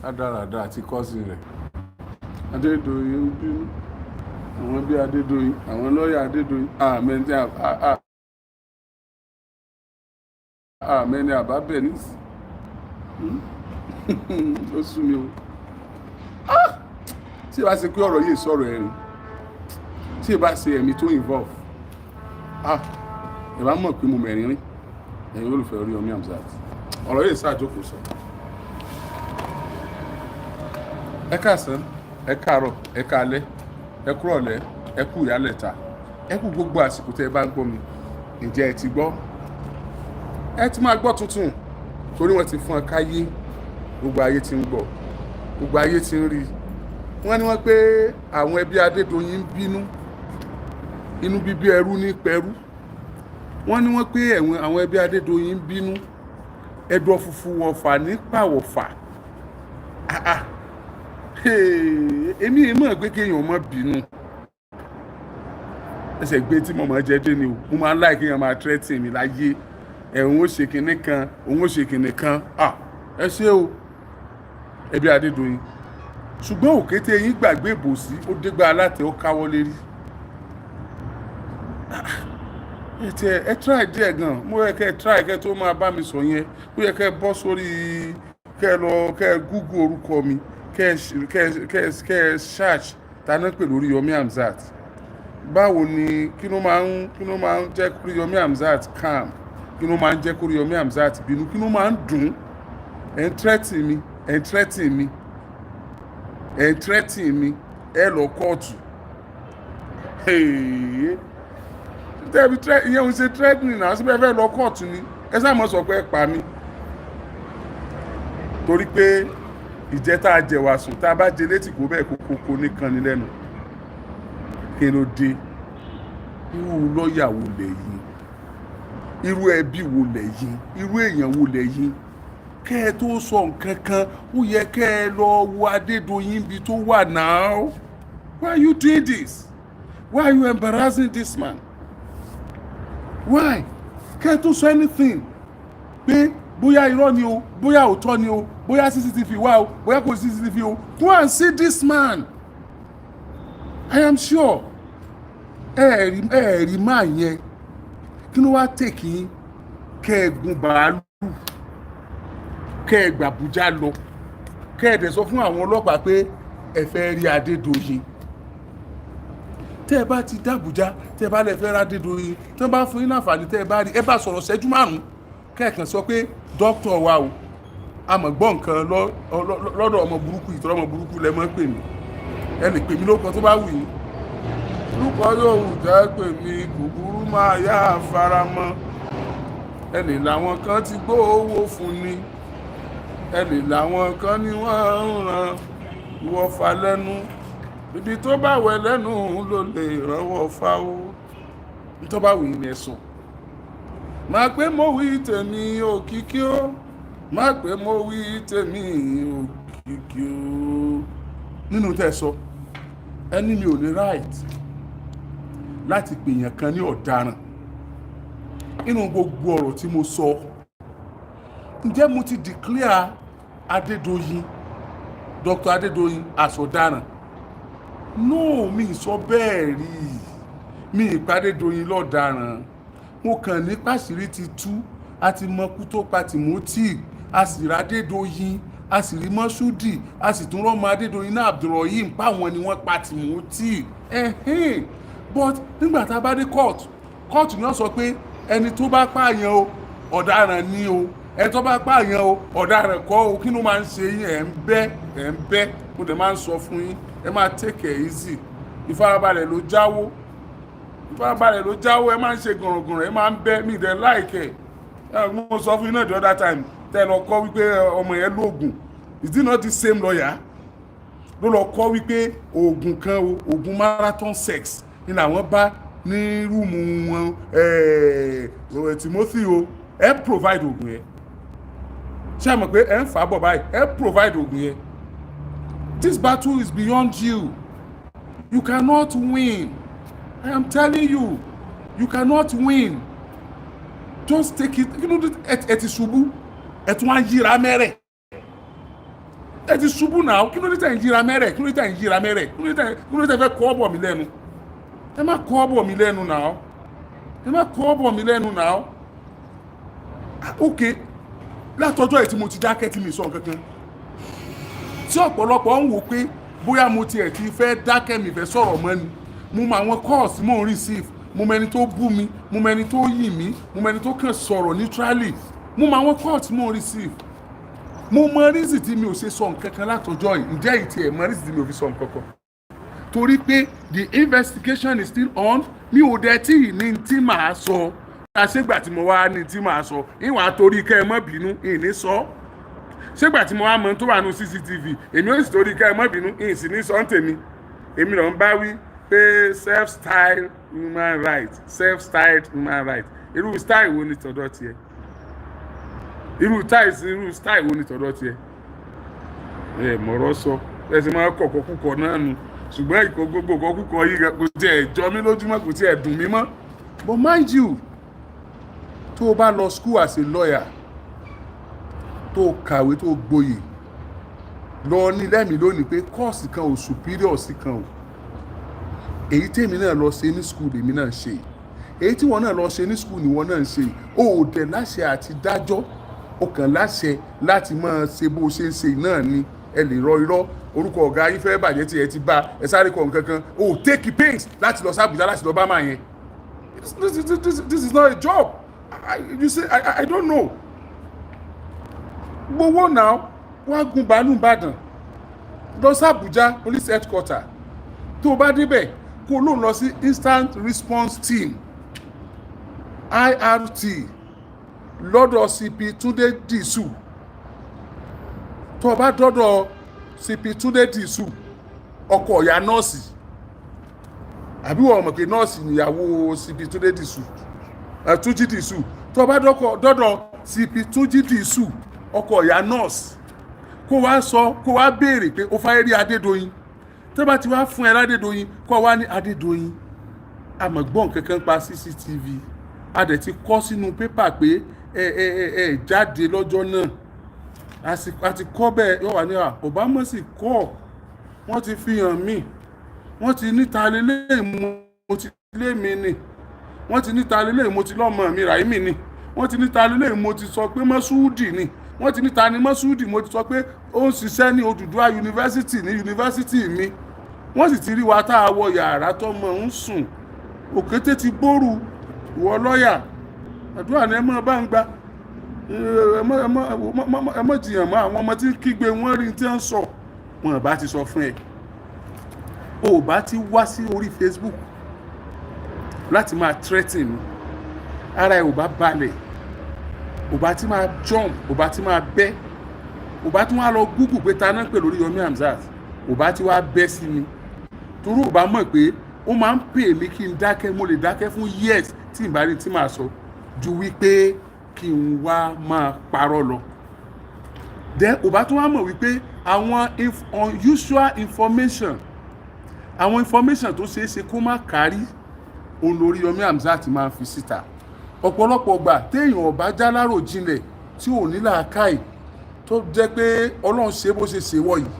Rádaràda àti cousin rẹ̀ Adédoyin ń bínú. Àwọn bíi Adédoyin, àwọn lọ́ọ̀yà Adédoyin, àmẹ́ni àmẹ́ni àbá bẹ̀ nísì. Ó sú mi o. Tí ì bá ṣe pé ọ̀rọ̀ yìí sọ̀rọ̀ ẹ̀rín, tí ì bá ṣe ẹ̀mí tó involve, ah, ẹ bá mọ̀ pé mo mẹ̀rin rín. Ẹ̀yin olùfẹ́ Oríyọmí Hamzat, ọ̀rọ̀ yìí ṣàjókòó sọ. Ẹ káàsán, ẹ káàárọ̀, ẹ káalẹ́, ẹ kúrọ̀lẹ́, ẹ kú ìyálẹ̀ta, ẹ kú gbogbo àsìkò tẹ́ ẹ bá ń gbọ́ mi. Ǹjẹ́ ẹ ti gbọ́? Ẹ ti máa gbọ́ tuntun torí wọ́n ti fún ẹ káyé. Gbogbo ayé ti ń gbọ́, gbogbo ayé ti ń rí. Wọ́n ní wọ́n pé àwọn ẹbí Adédoyin ń bínú, inú bíbí ẹrú ní pẹ̀rú. Wọ́n ní wọ́n pé ẹ̀wọ̀n àwọn ẹbí Adédoyin ń bínú, ẹ̀dọ̀ funfun wọ̀fà ní pàwọ̀fà. Ah ah, èmi yìí mọ̀ pé kéèyàn má bínú. Ẹsẹ̀ gbé tí mo máa jẹ dé ni o. Mo máa ń láì kéèyàn máa threaten mi láyé. Ẹ̀hún ó ṣe kinní kan, òun ó ṣe kinní kan. Ah, ẹ ṣé o, ẹbí Adédoyin, ṣùgbọ́n òkété yín gbàgbé ìbòsí, ó dégbà alátẹ, ó káwọ́ lérí. Ẹ tiẹ̀ ẹ try díẹ̀ gan. Mo yẹ kẹ́ ẹ try kẹ́ tó máa bá mi sọ yẹn. Ó yẹ kẹ́ ẹ bọ́ sórí, kẹ́ ẹ lọ, kẹ́ ẹ Google orúkọ mi, kẹ́ ẹ search taná pè lórí Yomi Hamzat. Báwo ni? Kí ló máa ń jẹ́ kó Yomi Hamzat calm? Kí ló máa ń jẹ́ kó Yomi Hamzat bínú? Kí ló máa ń dùn? Ẹ̀ ń threaten mi, ẹ̀ ń threaten mi, ẹ̀ ń threaten mi. Ẹ lọ kóòtù tẹ́bi. Ìyẹn ń ṣe threatening náà síbẹ̀. Fẹ́ lọ kóòtù ni, ẹ sáà mọ̀ sọ pé ẹ pa mí, torí pé ìjẹ́ tá a jẹ̀wà sùn, tá a bá jẹ létí kó bẹ́ẹ̀ kókó nìkan ní lẹ́nu. Kí ló dé? Irú lọ́ọ̀yà wo lẹ̀yin? Irú ẹbí wo lẹ̀yin? Irú èèyàn wo lẹ̀yin? Kẹ́ ẹ tó sọ nǹkan kan, ó yẹ kẹ́ ẹ lọ wo Adédoyin ibi tó wà náà. Why are you doing this? Why are you embarrassing this man? Why? Kẹ́ ẹ tó sọ anything pé bóyá irọ́ ni o, bóyá òótọ́ ni o, bóyá CCTV wà o, bóyá kò sí CCTV o, go and see this man. I am sure ẹ rí máa yẹn. Kí ló wá tèkì yín kẹ́ ẹ gun bàálù, kẹ́ ẹ gbàbújá lọ, kẹ́ ẹ dẹ̀ sọ fún àwọn ọlọ́pàá pé ẹ fẹ́ rí Adédoyin? Tẹ́ ẹ bá ti dàbújá, tẹ́ ẹ bá lè fẹ́ rí Adédoyin, tẹ́ ẹ bá fún yín láǹfààní, tẹ́ ẹ bá rí, ẹ bá sọ̀rọ̀ ṣẹ́jú 5, kẹ́ẹ̀kan sọ pé dókítà wa o, a mọ̀ gbọ́ nǹkan lọ́dọ̀ ọmọ burúkú. Ìtọ́rọ ọmọ burúkú lẹ mọ́ pè mí. Ẹ lè pè mí lórúkọ tó bá wù yín. Lórúkọ yóò wù jẹ́ pè mí, kúkúrú máa yá faramọ́. Ẹ lè làwọn kan ti gbó owó fún ni, ẹ lè làwọn kan ní wọ́n ń ran ìwọ̀fà lẹ́nu. Ibi tó bá wẹ̀ lẹ́nu ló lè rànwọ́ fa o. Tó bá wù yín ni ẹ sọ. Máa pé mo wí tèmi òkìkí ó, má pé mo wí tèmi òkìkí ó. Nínú tẹ́ ẹ sọ, ẹni mi ò ní right láti pèèyàn kan ní ọ̀daràn. Nínú gbogbo ọ̀rọ̀ tí mo sọ, ǹjẹ́ mo ti declare Adédoyin, Dr. Adédoyin, as ọ̀daràn? No, mi sọ bẹ́ẹ̀ rí. Mi ìpàdédoyin lọ́daràn. Mo kàn ní pàṣírí ti tú, a ti mọkú tó pa Timothy, a sì rí Adédoyin, a sì rí Mọ́ṣúdì, a sì tún rọ́mọ Adédoyin náà, Abdulrahim, páwọn ni wọ́n pa Timothy ẹ̀hìn. But nígbà tá a bá dé court, court ni wọ́n sọ pé ẹni tó bá pààyàn o, ọ̀daràn ni o, ẹni tó bá pààyàn o, ọ̀daràn kọ́ o. Kí ló máa ń ṣe yín? Ẹ̀ ń bẹ́, ẹ̀ ń bẹ́. Mo dẹ̀ máa ń sọ fún yín, ẹ máa take it easy. Ìfarabalẹ̀ ló jáwó, ìfarabalẹ̀ ló jáwó. Ẹ máa ń ṣe gànràngànràn, ẹ máa ń bẹ́ mí dẹ̀ láìkẹ̀. Mo sọ fún yín náà the other time tẹ́ ẹ lọ kọ́ wípé ọmọ yẹn lóògùn. Is it not the same lawyer ló lọ kọ́ wípé oògùn kan o, oògùn marathon sex ni làwọn bá ní room wọn Timothy o? Ẹ provide oògùn yẹn. Ṣé ẹ mọ̀ pé ẹ ń fà á bọ̀ báyìí? Ẹ provide oògùn yẹn. This battle is beyond you. You cannot win. I am telling you, you cannot win. Just take it. Kí ló dé? Ẹ ti ṣubú. Ẹ tún wá ń yíra mẹ́rẹ̀. Ẹ ti ṣubú náà. Kí ló dé tẹ̀ ń yíra mẹ́rẹ̀? Kí ló dé tẹ̀ ń yíra mẹ́rẹ̀? Kí ló dé tẹ̀ fẹ́ kọ́ bọ̀ mí lẹ́nu? Ẹ má kọ́ bọ̀ mí lẹ́nu náà. Ẹ má kọ́ bọ̀ mí lẹ́nu náà. Ok, látọjọ́ ẹ̀ tí mo ti dákẹ́, tí mi sọ nǹkan kan, tí ọ̀pọ̀lọpọ̀ ń wò pé bóyá mo tiẹ̀ ti fẹ́ dákẹ́, mi fẹ́ sọ̀rọ̀ mọ́ ni. Mo mọ àwọn calls mo ń receive, mo mọ ẹni tó bú mi, mo mọ ẹni tó yìn mí, mo mọ ẹni tó kàn sọ̀rọ̀ neutrally. Mo mọ àwọn calls mo ń receive. Mo mọ reason tí mi ò ṣe sọ nǹkan kan látọjọ́ yìí. Ǹjẹ́ ìtì ẹ̀ mọ reason tí mi ò fi sọ nǹkan kan? Torí pé the investigation is still on. Mi ò dẹ̀ tí ì ní tí màá sọ. Ṣégbà tí mo wá ní tí màá sọ ìwọ̀n àtòrí kẹ́ ẹ mọ́ bínú, ìní sọ. Ṣégbà tí mo wá mọ tó wà nù CCTV, èmi ò sì torí kẹ́ ẹ mọ́ bínú, ìyìn sì ní sọ ń tèmi. Èmi ló ń bá wí pé self-styled human right, self-styled human right. Irú style wo ni tọ̀dọ̀ tiẹ̀? Irú style wo ni tọ̀dọ̀ tiẹ̀? Ẹ mọ̀rọ̀ sọ, ẹ sì máa kọ̀kọ́ kúkọ náà nu, ṣùgbọ́n ìkó gbogbo kọ́ kúkọ yìí kò tiẹ̀ jọ mí lójúmọ́, kò tiẹ̀ dùn mí mọ́. But mind you, tó o bá lọ school as a lawyer, tó o kàwé, tó o gboyè, lọ ní lẹ́mìí lónìí pé course kan ò superior sí kan o. Èyí tèmi náà lọ ṣe ní school, èmi náà ṣe. Èyí tí wọn náà lọ ṣe ní school ni wọn náà ń ṣe. O ò dẹ̀ láṣẹ àti dájọ́, o kàn láṣẹ láti máa ṣe bó o ṣe ń ṣe náà ni. Ẹ lè rọ irọ́, orúkọ ọ̀gá yín fẹ́ bàjẹ́ tí ẹ ti bá ẹ sáré kọ̀ nǹkan kan. O ò take pains láti lọ sí Àbújá láti lọ bá máa yẹn. This is not a job. You see, I don't know. Gbowó náà, wá gun bàálù Ìbàdàn lọ sí Àbújá, police headquarter. Tó o bá débẹ̀, kó o lóun lọ sí instant response team, IRT, lọ́dọ̀ CP Túndé Dìsù. Tó o bá dọ́dọ̀ CP Túndé Dìsù, ọkọ ọ̀yà nọ́ọ̀sì, àbí wọ́n mọ̀ pé nọ́ọ̀sì níyàwó CP Túndé Dìsù, Túnjí Dìsù. Tó o bá dọ́dọ̀ CP Túnjí Dìsù, ọkọ ọ̀yà nọ́ọ̀sì, kó wá sọ, kó wá béèrè pé o fẹ́ rí Adédoyin. Tó bá ti wá fún ẹ ládédoyin, kó wá ní Adédoyin, àmọ́ gbọ́n kankan pa CCTV, a dẹ̀ ti kọ́ sínú pépà pé ẹ jáde lọ́jọ́ náà, a ti kọ́ bẹ́ẹ̀. Yóò wà ní à Obama sì kọ́. Wọ́n ti fi hàn mí, wọ́n ti níta lélẹ́yìn, mo ti lé mi ni. Wọ́n ti níta lélẹ́yìn, mo ti lọ́mọ mi Ràhímì ni. Wọ́n ti níta lélẹ́yìn, mo ti sọ pé Mọ́súdì ni. Wọ́n ti níta ni Mọ́súdì, mo ti sọ pé ó ń ṣiṣẹ́ ní Odùduwà University, ní yunifásitì mi. Wọ́n sì ti rí wa tá a wọ yàrá tọmọ ń sùn. Òkété ti gbóru. Ìwọ lọ́ọ̀yà, àdúrà ni ẹ mọ́ bá ń gba. Ẹ mọ́ jiyàn mọ́. Àwọn ọmọ tí ń kígbe, wọ́n rí tí wọ́n ń sọ. Wọn bá ti sọ fún ẹ, o bá ti wá sí orí Facebook láti máa threaten mi. Ara ẹ ò bá balẹ̀, ò bá ti máa jump, ò bá ti máa bẹ́, ò bá tún wá lọ Google pé ta náà pè lórí Yomi Hamzat, ò bá ti wá bẹ́ sí mi, torí ò bá mọ̀ pé ó máa ń pè mí kí n dákẹ́. Mo lè dákẹ́ fún years tí n bá rí tí màá sọ ju wípé kí n wá máa parọ́ lọ. Then ò bá tún wá mọ̀ wípé àwọn unusual information, àwọn information tó ṣeé ṣe kó má kárí, òun lórí Yomi Hamzat máa ń fi síta. Ọ̀pọ̀lọpọ̀ gbà téèyàn ọba jálárò jinlẹ̀, tí ò ní làákàyè, tó jẹ́ pé Ọlọ́run ṣe bó ṣe ṣe wọ̀ yìí,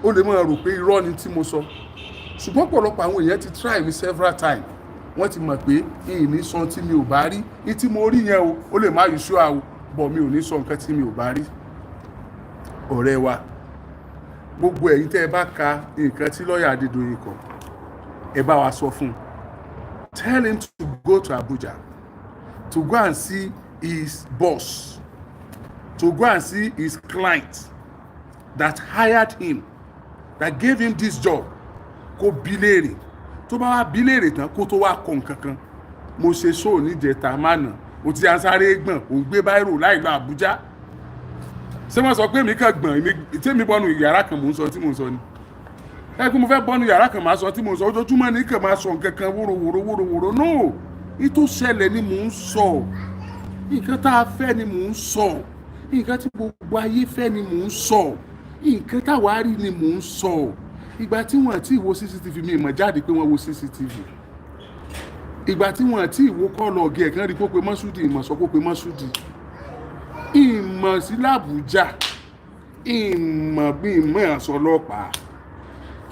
ó lè máa rò pé irọ́ ni tí mo sọ. Ṣùgbọ́n ọ̀pọ̀lọpọ̀ àwọn èèyàn ti try me several times, wọ́n ti mọ̀ pé ìyìn ní sọ tí mi ò bá rí. Ní tí mo rí yẹn o, ó lè má yùṣú àwò bọ̀, mi ò ní sọ nǹkan tí mi ò bá rí. Ọ̀rẹ́ wa, gbogbo ẹ̀yin tẹ́ ẹ bá ka nǹkan tí lọ́ọ̀yà Adédoyin kọ, ẹ bá wa sọ fún un. Tell him to go to Abuja to go and see his boss, to go and see his client that hired him, that gave him this job. Kó bi léèrè. Tó bá wá bi léèrè tán, kó tó wá kọ nǹkan kan. Mo ṣe show níjẹta mánà, o ti à ń sáré gbọ̀n, ò ń gbé báírò láì lọ Àbújá. Ṣé wọ́n sọ pé mi kàn gbọ̀n? Èmi tèmi bọ́nu yàrá kan, mò ń sọ tí mò ń sọ ni. Ẹ kí mo fẹ́ bọ́nu yàrá kan, máa sọ tí mò ń sọ. Ojoojúmọ́ ní kàn máa sọ nǹkan kan wóró wóró wóró wóró. No, ní ṣẹlẹ̀ ni mò ń sọ. Nǹkan tá a fẹ́ ni mò ń sọ. Nǹkan tí gbogbo ayé fẹ́ ni mò ń sọ. Nǹkan táwa rí ni mò ń sọ. Ìgbà tí wọ́n ti wo CCTV, mi ìmọ̀ jáde pé wọ́n wo CCTV. Ìgbà tí wọ́n ti wo call log ẹ̀ kan rí kó pe Mọ́súdì, ìmọ̀ sọ kó pe Mọ́súdì. Ìmọ̀ sí làbújá, ìmọ̀ bí ìmọ̀ ẹ̀sọ́ ọlọ́pàá,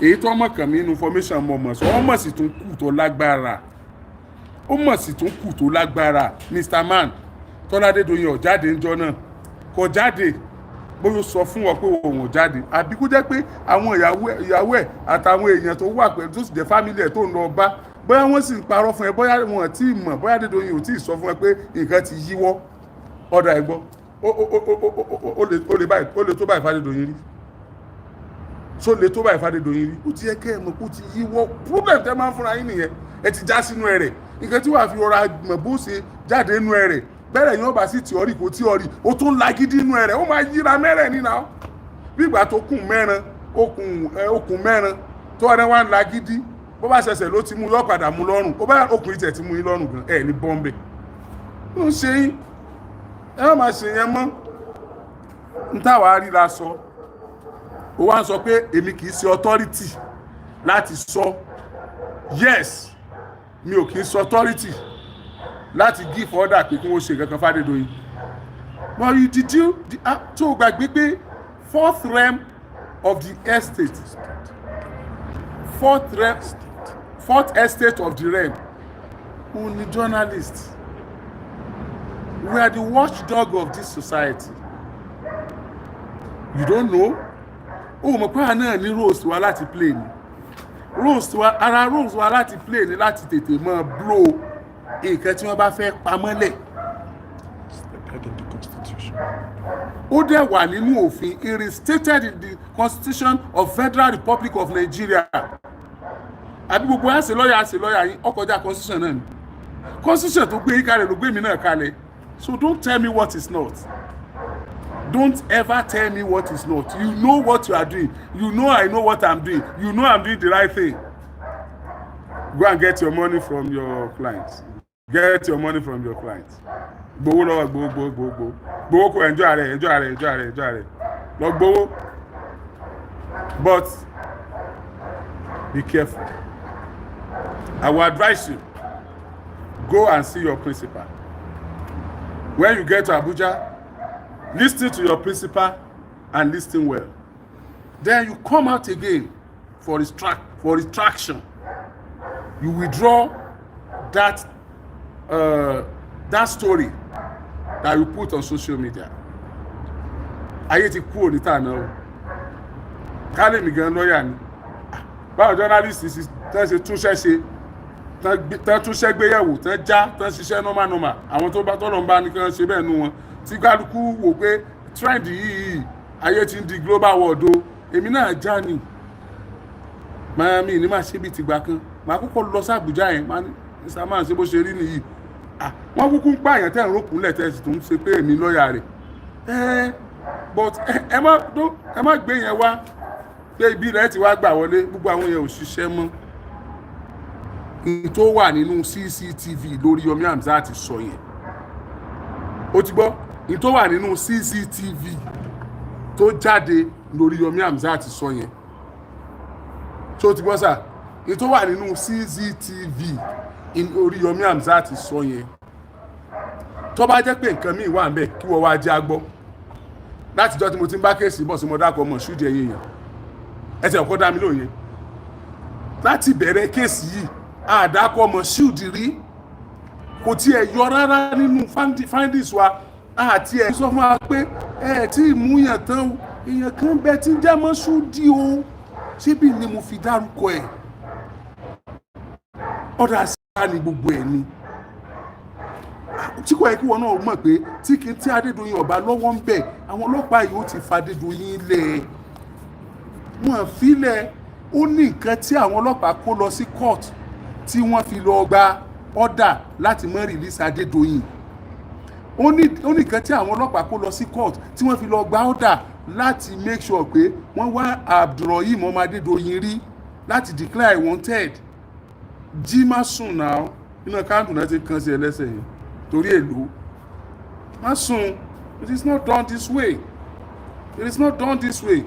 èyí tó mọ̀ kàn mí nínú information mọ̀ mọ̀ sọ. Wọ́n mọ̀ sí tún kù tó lágbára, ó mọ̀ sí tún kù tó lágbára. Mr Man, Tọ́lá Adédoyin ò jáde ńjọ́ náà, kò jáde. Bóyá ó sọ fún wọn pé òun ò jáde, àbí kó jẹ́ pé àwọn ìyàwó ẹ̀ àtàwọn èèyàn tó wà pẹ̀lú, tó sì jẹ́ family ẹ̀ tó ń lọ bá, bóyá wọ́n sì ń parọ́ fún ẹ, bóyá wọn ò tí ì mọ̀, bóyá Adédoyin ò tí ì sọ fún ẹ pé nǹkan ti yíwọ́. Ọ̀dà ẹ̀gbọ́, ó lè báyìí, ó lè tó báyìí f'Adédoyin rí, so lè tó báyìí f'Adédoyin rí. Ó ti yẹ kẹ́ ẹ mọ̀ kó ti yíwọ́. Problem tẹ́ máa ń fúnra yín nìyẹn. Ẹ ti já sínú ẹ rẹ̀. Nǹkan tí wàá fi rọra mọ̀ bó ṣe jáde nínú ẹ rẹ̀ bẹ́rẹ̀ yẹn, ó bá sí theory, kò theory, ó tún lágídí inú ẹ rẹ̀, ó máa yíra mẹ́rẹ̀ nínú àwọn bí ìgbà tó kùn mẹ́ran, okùn ẹ, okùn mẹ́ran tó wà wá ń lágídí. Bó bá ṣẹ̀ṣẹ̀ ló ti mú, yọ padà mú lọ́rùn. Ó bá okùn ìtẹ̀ ti mú yín lọ́rùn gan ẹ̀ ní bọ́m̀bẹ̀ ló ń ṣe yín. Ẹ má máa ṣe yẹn mọ́. N táwa rí la sọ. Ó wá ń sọ pé èmi kì í ṣe authority láti sọ. Yes, mi ò kì í ṣe authority láti give order pé kí wọ́n ṣe nǹkan kan f'Adédoyin, but you did you tó o gbàgbé pé fourth realm of the estate, fourth realm, fourth estate of the realm, òun ni journalist. We are the watchdog of this society. You don't know. Ó mọ̀ pé àná ní roles wa láti play ni, roles wa, ara roles wa láti play ni láti tètè máa blow nǹkan tí wọ́n bá fẹ́ pamọ́lẹ̀. Stated in the constitution. Ó dẹ̀ wà nínú òfin. It is stated in the Constitution of Federal Republic of Nigeria. Àbí gbogbo àṣẹ lọ́ọ̀yà, àṣẹ lọ́ọ̀yà yín ọkọjá constitution náà ni. Constitution tó gbé yín kalẹ̀ ló gbé mi náà kalẹ̀. So don't tell me what is not. Don't ever tell me what is not. You know what you are doing. You know I know what I'm doing. You know I'm doing the right thing. Go and get your money from your clients. Get your money from your clients. Gbowó lọ́wọ́, gbowó, gbowó, gbowó, gbowó, gbowó. Kò enjoy rẹ̀, enjoy rẹ̀, enjoy rẹ̀, enjoy rẹ̀. Lọ gbowó. But be careful. I will advise you, go and see your principal when you get to Abuja. Listen to your principal and listen well. Then you come out again for retraction. You withdraw that story that you put on social media. Ayé ti kú òní tàná o. Kálẹ̀mí gan lọ́ọ̀yà ni. Báwo journalist ṣe tán ṣe túnṣẹ́ ṣe, tán túnṣẹ́ gbéyẹ̀wò, tán já, tán ṣiṣẹ́ normal normal, àwọn tó bá tọ́lọ̀ ń bá ní kí wọ́n ṣe bẹ́ẹ̀ nu wọn, tí kálukú wò pé trend yìí, ayé ti ń di global world o. Èmi náà já ni miami ní máa ṣe bíi tìgbà kan. Màá kọ́kọ́ lọ sí Àbújá yẹn, máa ní, "Mr Man, ṣe bó ṣe rí nìyí?" Ah, wọ́n kúkú ń pààyàn tẹ́ ń rókùnlẹ̀, tẹ́ sì tún ṣe pé èmi lọ́ọ̀yà rẹ̀ ẹ́. But ẹ má gbé yẹn wá pé ibi rẹ̀ ti wá gbà wọlé. Gbogbo àwọn yẹn ò ṣiṣẹ́ mọ́. N tó wà nínú CCTV lórí Yomi Hamzat sọ yẹn, ó ti gbọ́. N tó wà nínú CCTV tó jáde lórí Yomi Hamzat sọ yẹn, tó ti gbọ́ sà. N tó wà nínú CCTV orí Yomi Hamzat sọ yẹn, tó bá jẹ́ pé nǹkan míì wà ń bẹ̀, kí wọ́n wá jẹ́ agbọ́. Látijọ́ tí mo ti ń bá case bọ̀ sí, mo dákọ̀ ọmọ ṣúdì. Ẹ̀yìn èèyàn, ẹ ti ọ̀kọ́ dá mi lóye. Láti bẹ̀rẹ̀ case yìí, àdàkọ̀ ọmọ ṣúdì rí, kò tiẹ̀ yọ rárá nínú findings wa. Àti ẹ̀ sọ fún wa pé ẹ tí ì mú yàn tán o, èèyàn kan bẹ tí ń já mọ́ ṣúdì o. Síbí ni mo fi dárúkọ ẹ̀. Ọ̀dà sáà ni gbogbo ẹ̀ ni tí kò yẹ kí wọn náà mọ̀ pé tí kì í tí Adédoyin ọba lọ́wọ́ ń bẹ̀, àwọn ọlọ́pàá yìí ó ti fa Adédoyin lẹ̀, wọ́n filẹ̀. Ó ní nǹkan tí àwọn ọlọ́pàá kó lọ sí court tí wọ́n fi lọ gba order láti mọ́ release Adédoyin. Ó ní nǹkan tí àwọn ọlọ́pàá kó lọ sí court tí wọ́n fi lọ gba order láti make sure pé wọ́n wá Abdulrahim ọmọ Adédoyin rí láti declare wanted. Jí má sùn náà, iná kándù náà ti kàn sí ẹlẹ́sẹ̀ yìí torí èlò. Má sùn. It is not done this way. It is not done this way.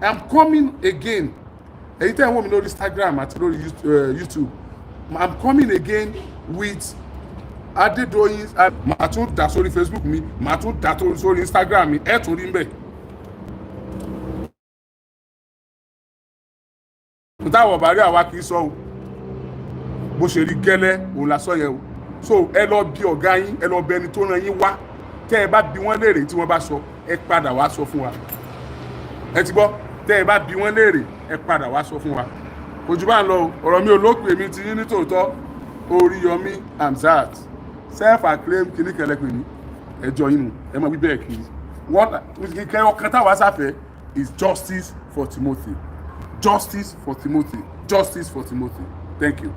I am coming again. Èyí tẹ́ ẹ̀ ń wò mí lórí Instagram àti lórí YouTube, I am coming again with Adédoyin, màá tún dà sórí Facebook mi, màá tún dà sórí Instagram mi, ẹ̀ tún rí mbẹ̀. Táwọn ọ̀bà rí, àwa kì í sọ o. Bó ṣe rí gẹ́lẹ́ òun la sọ yẹn o. So ẹ lọ bí ọ̀gá yín, ẹ lọ bẹ ẹni tó rán yín wá. Tẹ́ ẹ bá bi wọ́n léèrè, tí wọ́n bá sọ, ẹ padà wá sọ fún wa. Ẹ ti gbọ́? Tẹ́ ẹ bá bi wọ́n léèrè, ẹ padà wá sọ fún wa. Kò jù bá ń lọ o. Ọ̀rọ̀ mi ò lópin. Èmi ti yín ní tòótọ́, Oríyọmí Hamzat, self acclaimed kìíní kẹlẹ́pẹ̀ ní ẹjọ́ yín nu. Ẹ mọ̀ wí bẹ́ẹ̀ kiri wọ́n kẹ́. Ọkàn táwa sáfẹ́ is justice for Timothy, justice for Timothy, justice for Timothy. Thank you.